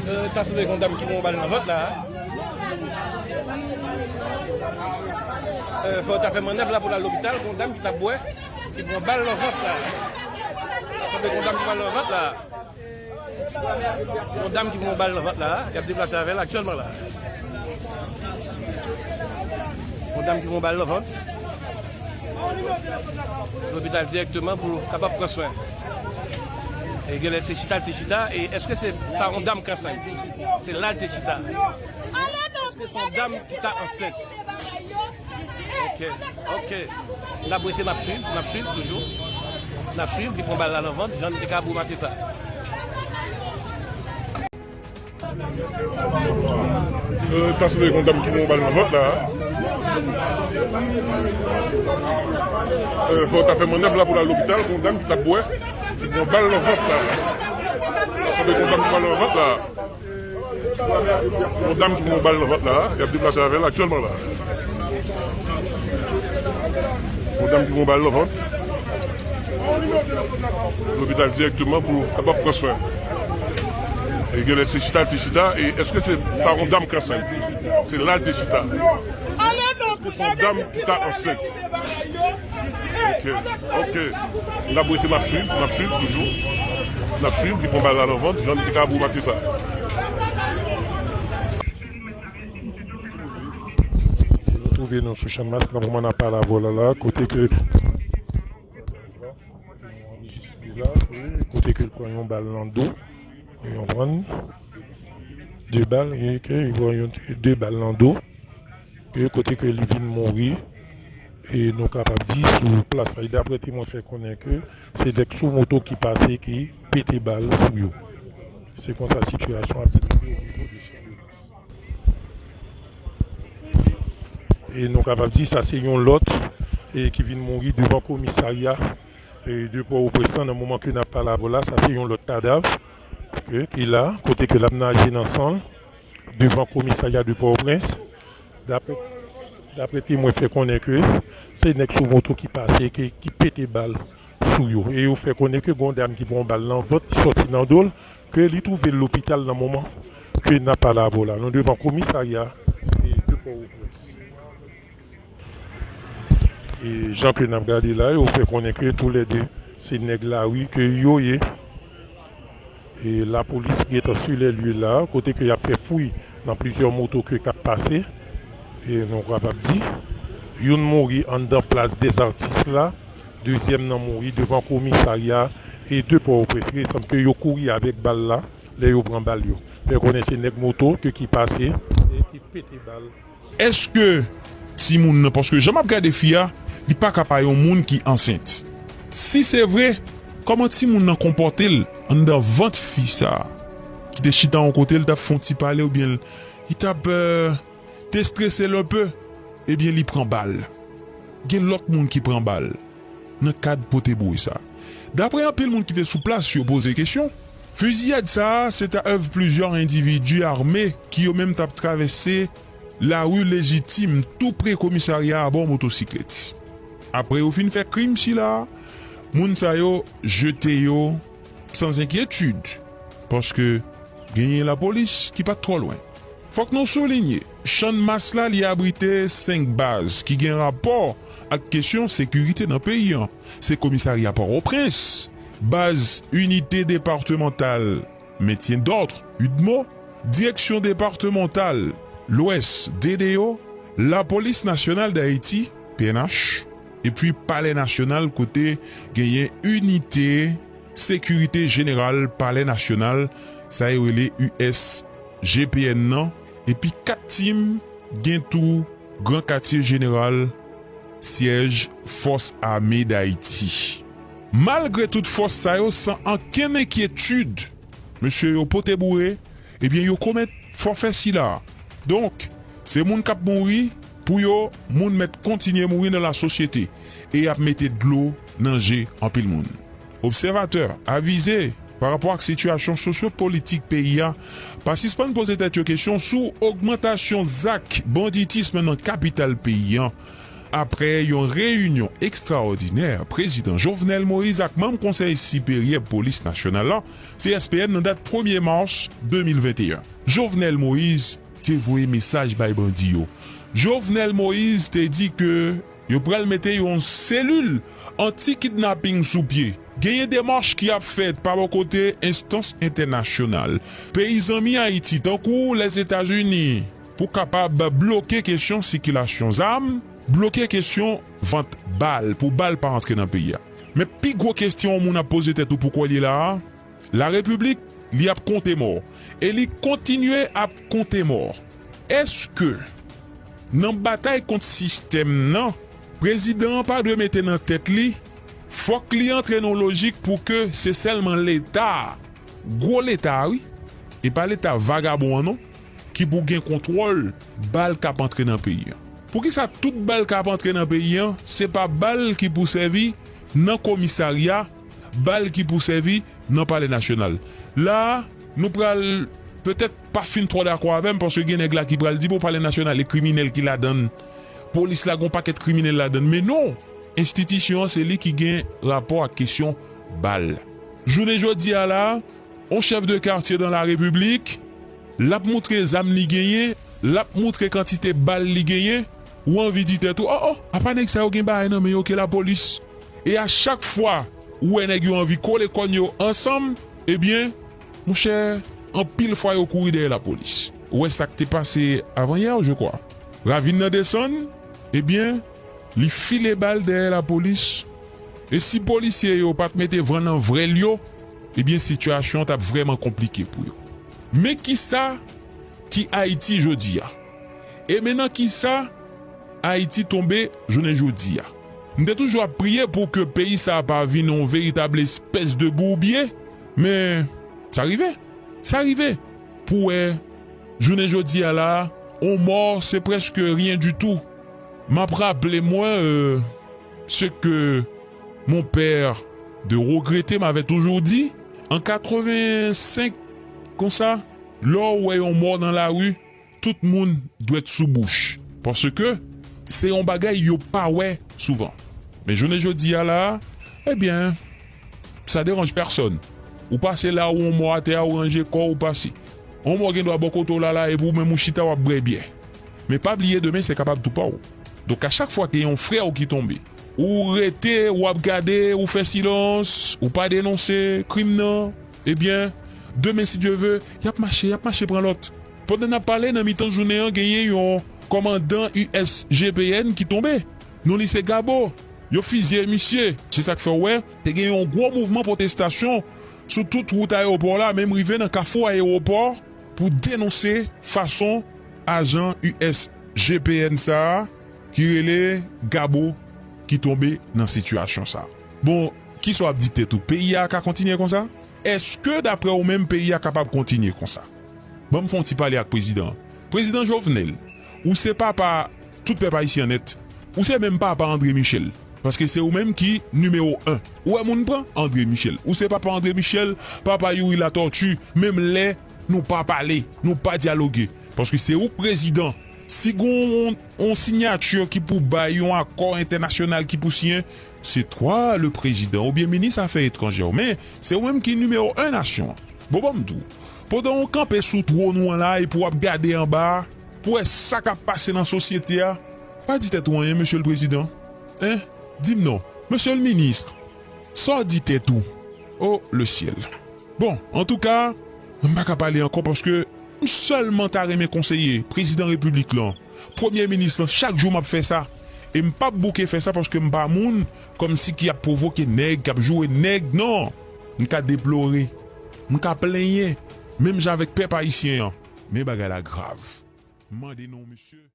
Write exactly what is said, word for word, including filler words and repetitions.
Euh, ta sanble gen yon dam ki pran yon bal nan vant la. Euh, fò yo ta fè mannèv la pou l al lopital, gen yon dam ki t ap bwè, ki pran bal nan vant la. Ta sanble gen yon dam ki pran nan vant la. Yon dam ki pran yon bal nan vant la, y ap deplase avè l aktyèlman la. Yon dam ki pran yon bal nan vant. Lopital dirèkteman pou l kapab pran swen. E genlè se chita l te chita, e èske se pa yon dam k ansent? Se la l te chita. Èske se yon dam ki ta ansent? Ok, ok. N ap rete, n ap swiv, n ap swiv toujou. N ap swiv, li pran bal la nan vant, jan n te ka remake sa. Euh, ta sanble gen yon dam ki pran yon bal nan vant la. Euh, fò yo ta fè mannèv la pou l al lopital, gen yon dam ki t ap bwè, ki pran bal nan vant la. Ta sanble gen yon dam ki pran bal nan vant la. Yon dam ki pran yon bal nan vant la, y ap deplase avè l aktyèlman la. Yon dam ki pran yon bal nan vant. Lopital dirèkteman pou l kapab pran swen. E genlè se chita l te chita, e èske se pa yon dam k ansent? Se la l te chita. Èske se yon dam ki ta ansent? Ok, ok. N ap rete, n ap swiv, n ap swiv toujou. N ap swiv, li pran bal la nan vant, jan n te ka remake sa. Nou twouve nou sou Channmas nan moman n ap pale avè w la, la, kote ke kote ke l pran yon bal nan do, yon pran de bal, e ke li pran yon, de bal nan do, ke kote ke li vin mouri, e nou kapab di sou plas la, e daprè temwen fè konnen ke se nèg sou moto ki pase ki pete bal sou yo. Se konsa sitiyasyon ap dewoule o nivo de Channmas. E nou kapab di sa se yon lòt, e ki vin mouri devan komisarya, e de Pòtoprens lan nan moman ke n ap pale avè w la, sa se yon lòt kadav, e ki la, kote ke l ap naje nan san l, devan komisarya de Pòtoprens. Daprè, daprè temwen fè konnen ke se nèg sou moto ki pase, ke, ki pete bal sou yo. E yo fè konnen ke gon dam ki pran bal nan vant, ki sòti nan do l, ke li twouve l lopital nan moman ke n ap pale avè w la. Nou devan komisarya, e, de Pòtoprens. E jan ke n ap gade la, yo fè konnen ke toulède se nèg lari ke yo ye. E lapolis gentan sou lè lye la, kote ke y ap fè fouy nan plizyè moto ke k ap pase. E nou kapab di, youn mouri anndan Plas dè Zatis la, dezyèm nan mouri devan komisarya e de Pòtoprens. Li sanble ke yo kouri avèk bal la, lè yo pran bal yo. Fè konnen se nèg moto ke ki pase e ki pete bal. Èske timoun nan, paske jan m ap gade fi a, li pa ka pa yon moun ki ansent. Si se vre, kòman timoun nan konpòte l anndan vant fi sa a, ki te chita yon kote, l t ap fè yon ti pale oubyen l, li t ap, euh, destrese l enpe, ebyen, li pran bal. Gen lòt moun ki pran bal nan kad pote boure sa. Daprè anpil moun ki te sou plas, yo poze kesyon. Fiziyad sa a, se ta èv plizyè endividi ame ki yo menm t ap travèse lari Lejitim, tou pre komisarya a, bò motosiklèt. Apre yo fin fè krim sila a, moun sa yo jete yo san enkyetid, paske genyen lapolis ki pa t twò lwen. Fòk nou soulinye, Channmas la, li abrite senk baz ki gen rapò ak kesyon sekirite nan peyi a. Se komisarya Pòtoprens, baz Inite Depatmantal Mentyen Dòd, UDMO, Direksyon Depatmantal Lwès, D D O, Lapolis Nasyonal d Ayiti, P N H, epi Palè Nasyonal kote genyen Inite Sekirite Jeneral Palè Nasyonal, sa yo rele U S G P N nan, epi kat tim gen tou Gran Katye Jeneral, syèj Fòs Ame d Ayiti. Malgre tout fòs sa yo, san ankenn enkyetid, mesye yo pote boure, ebyen, yo komèt fòfè sila a. Donk, se moun k ap mouri pou yo, moun mèt kontinye mouri nan lasosyete, e y ap mete dlo nan je anpil moun. Obsèvatè avize, pa rapò ak sitiyasyon sosyo-politik peyi a, pa sispann poze tèt yo kesyon sou ogmantasyon zak banditism nan kapital peyi a, Aprè yon reyinyon ekstraòdinè prezidan Jovenel Moïse ak manm Konsèy Siperyè Polis Nasyonal la, C S P N, nan dat premye mas de mil venteyen, Jovenel Moïse te voye mesaj bay bandi yo. Jovenel Moïse te di ke yo pral mete yon selil anti-kidnaping sou pye. Genyen demach ki ap fèt pa bò kote enstans entènasyonal, peyi zanmi Ayiti, tankou Lèzetazini, pou kapab bloke kesyon sikilasyon zam, bloke kesyon vant bal, pou bal pa antre nan peyi a. Men pi gwo kesyon yon moun ap poze tèt ou, poukwa l ye la a? Larepiblik, li ap konte mò. E li kontinye ap konte mò. Èske, nan batay kont sistèm nan, prezidan an pa dwe mete nan tèt li, fòk li antre nan yon lojik pou ke se sèlman Leta, gwo Leta a wi, e pa Leta vagabon an non, ki pou gen kontwòl bal k ap antre nan peyi a? Poukisa tout bal k ap antre nan peyi a, se pa bal ki pou sèvi nan komisarya, bal ki pou sèvi nan Palè Nasyonal? La a, nou pral petèt pa fin twò dakò avè m, paske gen nèg la ki pral di, bon, Palè Nasyonal, e kriminèl ki ladan l, polis la, gen yon pakèt kriminèl ladan l. Men non, enstitisyon an, se li ki gen rapò ak kesyon bal. Jounen jodi a la, yon chèf de katye dan larepiblik, l ap moutre zam li genyen, l ap moutre kantite bal li genyen, ou anvi di tèt ou, o, o, apa nèg sa yo gen bagay nan men yo ke lapolis? E a chak fwa ou wè nèg yo anvi kole kòn yo ansanm, ebyen, monchè, anpil fwa yo kouri dèyè lapolis. Ou wè sa k te pase avanyè, je crois. Ravin nan desann, ebyen, li file bal dèyè lapolis. E si polisye yo pa t mete van nan vrèl yo, ebyen, sitiyasyon an t ap vrèman konplike pou yo. Men kisa ki Ayiti jodi a? E men nan kisa Ayiti tonbe jounen jodi a? M te toujou ap priye pou ke peyi sa a pa vin yon veritab espès de bourbiye, men sa rive. Sa rive. Pou wè, jounen jodi a la, yon mò, se prèske ryen ditou. M ap raple mwen, euh, ce que mon père de regretté m'avait toujours dit, an katrevensenk, konsa, lè w wè yon mò nan lari, tout moun dwèt sou bouch. Paske se yon bagay yo pa wè souvan. Men jounen jodi a la, ebyen, ça dérange personne. Ou pase la, ou yon mò atè a, ou ranje kò w, ou pase. Yon mò gen dwa bò kote w la la, epi ou menm ou chita, w ap bwè byè. Men pa bliye, demen se kapab tou pa w. Donk, a chak fwa ke yon frè w ki tonbe, ou rete, w ap gade, ou fè silans, ou pa denonse krim nan, ebyen, demen, si Dye ve, y ap mache, y ap mache pran lòt. Pandan n ap pale, nan mitan jounen an, genyen yon kòmandan U S G P N ki tonbe. Non li se Gabo. Yo fizye misye. Se sa k fè w wè, te gen yon gwo mouvman pwotestasyon sou tout wout ayewopò la, menm rive nan kafou ayewopò, pou denonse fason ajan U S G P N sa a, ki rele Gabo, ki tonbe nan sitiyasyon sa a. Bon, kisa w ap di tèt ou? Peyi a ka kontinye konsa? Èske, daprè ou menm, peyi a kapab kontinye konsa? Ban m fè yon ti pale ak prezidan an. Prezidan Jovenel, ou se papa tout pèp ayisyen nèt. Ou se menm papa André Michel. Paske se ou menm ki nimewo en. Ou wè moun pran? André Michel. Ou se papa André Michel, papa Youri Latortue, menm lè nou pa pale, nou pa dyaloge. Paske se ou k prezidan. Si gon yon, yon sinyati ki pou bay, yon akò entènasyonal ki pou siyen, c'est toi le président, oubyen minis afè etranjè. Men se ou menm ki nimewo en nasyon an. Bon, ban m di w, pandan w kanpe sou twòn ou an la epi w ap gade anba a, pou wè sa k ap pase nan sosyete a, pa di tèt ou anyen, mesye le prezidan. Hein? Di m non. Mesye le minis, sa w di tèt ou? Oh, le ciel. Bon, antouka, m pa ka pale ankò paske m sèlman ta renmen konseye prezidan repiblik lan, premye minis lan, chak jou m ap fè sa. E m p ap bouke fè sa paske m pa moun kòmsi ki ap pwovoke nèg, k ap joure nèg, non. M ka deplore, m ka plenyen, menm jan avèk pèp ayisyen an. Men bagay la grav. M mande non, mesye.